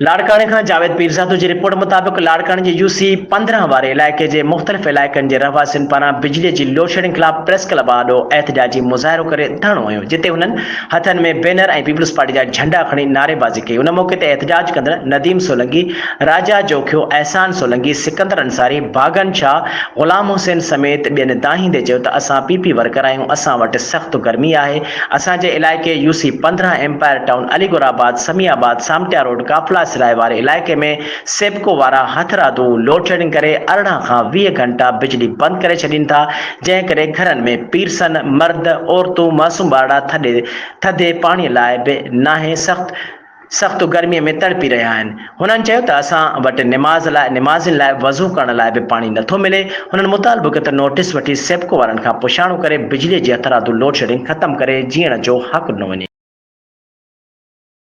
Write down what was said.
لاڙڪاڻي کان جاويد پيرزادو جي رپورٽ مطابق لاڙڪاڻي جي يو سي 15 واري علائقي جي مختلف علائقن جي رهواسين پاران بجلي جي لوڊشيڊنگ خلاف پريس ڪلب آڏو احتجاجي مظاهرو ڪري ڌرڻو هنيو جتي هنن هٿن ۾ بينر ۽ پيپلز پارٽي جا جهنڊا کڻي نعريبازي ڪئي ان موقعي تي احتجاج ڪندڙ نديم سولنگي، راجا جوکيو، احسان سولنگي، سڪندر انصاري، باغن شاهه، غلام حسين سميت ٻين دانهيندي چيو ته اسان پي پي ورڪر آهيون اسان وٽ سخت گرمي آهي اسان جي علائقي يو سي 15 empire town, Aligauharabad, Samiabad, Samtiya road, قافلا سرائي واري علائقي ۾ سيپڪو وارا هٿرادو لوڊشيڊنگ ڪري 18 کان 20 گهنٽا بجلي بند ڪري ڇڏين ٿا جنهن ڪري گهرن ۾ پيرسن مرد، عورتون، معصوم ٻارڙا ٿڏي ٿڌي پاڻي لاء به ناهي سخت سخت گرمي ۾ تڙپي رهيا آهن. هنن چيو ته اسان وٽ نماز لاء نمازين لاء وضو ڪرڻ لاء به پاڻي نٿو ملي. هنن مطالبو ڪيو ته نوٽيس وٺي سيپڪو وارن کان پڇاڻو ڪري بجلي جي هٿرادو لوڊشيڊنگ ختم ڪري جيئڻ جو حق ڏنو وڃي.